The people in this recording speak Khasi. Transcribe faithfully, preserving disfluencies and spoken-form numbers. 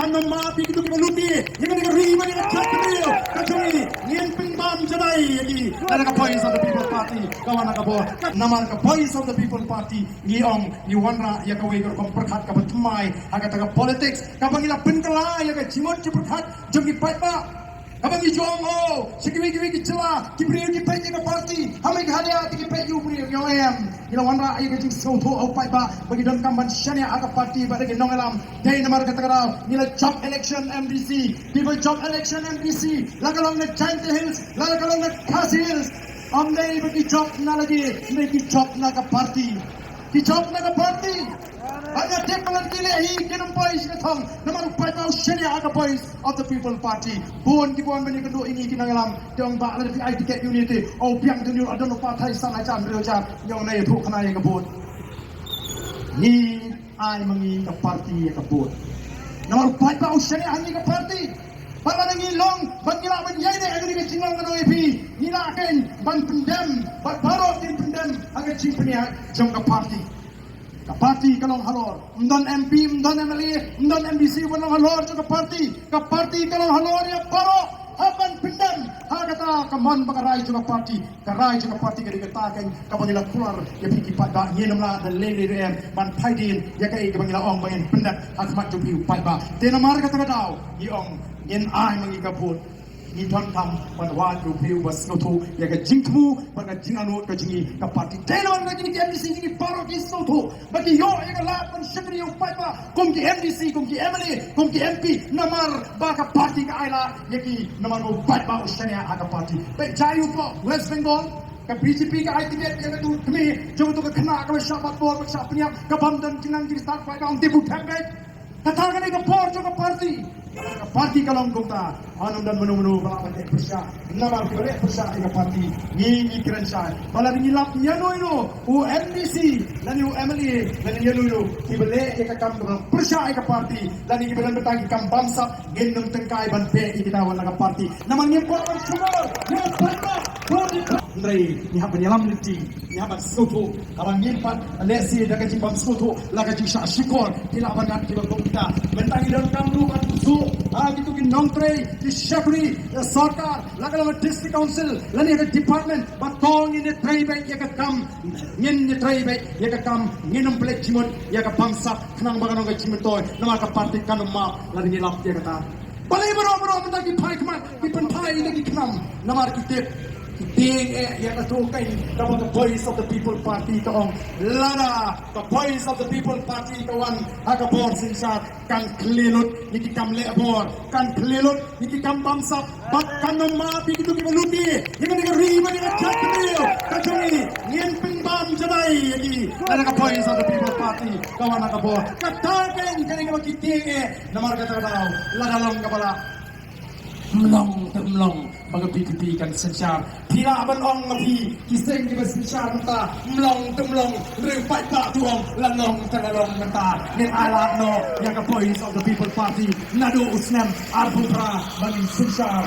Namar phi kito kiba lut ïa kane ka ri bad ïa ka jaitbynriew ka jong ngi, ngin pynbam jadei ïa ki. Lada ka Voice of the People Party ka wan ha ka bor, namar ka Voice of the People Party ngi ong ngi wanrah ïa kawei ka rukom pyrkhat kaba thymmai ha kata ka politics, kaba ngi la pynkylla ïa ka jingmut jingpyrkhat jong ki paidbah. Kaba ngi ju ong, oh, sha kiwei kiwei ki jylla ki briew ki peit ïa ka party, ha Meghalaya te ki peit ïa u briew. Ngi ong em, ngi la wanrah ïa ka jingsngewthuh ha u paidbah ba ki donkam ban shaniah ha ka party bad ki nongïalam. Dei namar kata ka daw ngi la jop election M D C. Kiba jop election M D C, la ka long na Jaintia Hills, la ka long na Khasi Hills, ym dei ba ki jop na lade, ym dei, ki jop na ka party. Ki jop na ka party. Ba nga tip ba lada ki leh hi kin ym poi sha ka thong, namar u paidbah u shaniah ha ka Voice of the People Party. Bun kiba wan ban ïakynduh ïa ngi ki nongïalam, te ong, bah, lada phi ai tiket ïa une te, oh, biang te une, la don u pathai san hajar hynriew hajar. Ngi ong, ïathuh khnang ïa ka vote. Ngi ai ma ngi ka party ïa ka vote. Namar u paidbah u shaniah ha ngi ka party. Bad lada ngi long ba ngi lah ban ïaineh ha kane ka jinglong ka nong A P, ngi lah kein ban pyndem, bad baroh kin pyndem ha ka jingpynïaid jong ka party. Ka party ka long halor, ym don M P, ym don M L A, ym don M D C ba long halor jong ka party. Ka party ka long halor ïa baroh, hap ban pyndem ha kata ka mon bad ka rai jong ka party. Ka rai jong ka party ka dei kata kein kaba ngi la kular ïa phi ki paidbah. Ngin ym lah da lei lei ruh em ban phai dien ïa kaei kaba ngi la ong ba ngin pyndep ha khmat jong phi u paidbah. Te namar kata ka daw ngi ong ngin ai ma ngi ka vote. Ngi donkam ban wad ïa u briew uba sngewthuh ïa ka jingthmu bad ka jingangnud ka jong ngi ka party. Dei namar kata kine ki M D C jong ngi baroh ki sngewthuh ba ki ïoh ïa ka lad ban shakri ïa u paidbah kum ki M D C, kum ki M L A, kum ki M P, namar ba ka party ka ai lad ïa ki, namar ba u paidbah u shaniah ha ka party. Peit, jia u pok West Bengal, ka B J P ka ai tiket ïa katu ka kmie jong katu ka khynnah kaba shah bat bor, ba shah pynïap, ka bym don jingnang jingstad, paidbah ong dei ba u thep beit. Kata ka dei ka bor jong ka party. Ka party ka long kumta. Ym don mano mano ba lah ban leh pyrshah. Namar kiba leh pyrshah ïa ka party, ngi, ngi kren shai ba lada ngi lap ïano ïano, u M D C lane u M L A lane ïano ïano kiba leh ïa ka kam kaba pyrshah ïa ka party lane kiba don bynta ki kam bamsap, ngin ym tyngkai ban beh ïa kita wan na ka party. Namar ngim kwah ban sumar, ngim kwah ban, hynrei ngi hap ban ïalam lynti. Ïa, ban sngewthuh, kaba ngim pat lehse da ka jingbym sngewthuh, la ka jingshah shukor, phi lah ban ngat kiba kum kita. Mynta ngi donkam ruh ban sngewthuh ha kito ki nongtrei, ki shakri, ïa sorkar, la ka long district council lane ka department, ba to ngin ïatrei beit ïa ka kam, ngin ïatrei beit ïa ka kam, ngin ym pynleit jingmut ïa ka bamsap, khnang ba kan long ka jingmyntoi, namar ka party kan ym map lada ngi lap ïa kata. Balei baroh baroh mynta ki phai khmat, ki pynphai ïa ki khnam, namar ki tip, ki tieng eh ïa kato ka, kaba ka Voice of the People Party ka ong. Lada ka Voice of the People Party ka wan ha ka bor synshar, kan khlieh lut ïa ki kam leh bor, kan khlieh lut ïa ki kam bamsap, bad kan ym map ïa kito kiba lut ïa kane ka ri bad ïa ka jaitbynriew ka jong ngi. Ngin pynbam jadei ïa ki. Lada ka Voice of the People Party ka wan ha ka bor, kata kein ka dei kaba ki tieng eh. Namar kata ka daw, lada long kaba lah, ym long te ym long ba ka V P P kan synshar. Phi lah ban ong ma phi ki seng kiba synshar mynta, ym long te ym long, hynrei u paidbah u ong la long te la long mynta. Ngin ai lad noh ïa ka Voice of the People Party naduh u snem arphew phra ba ngin synshar.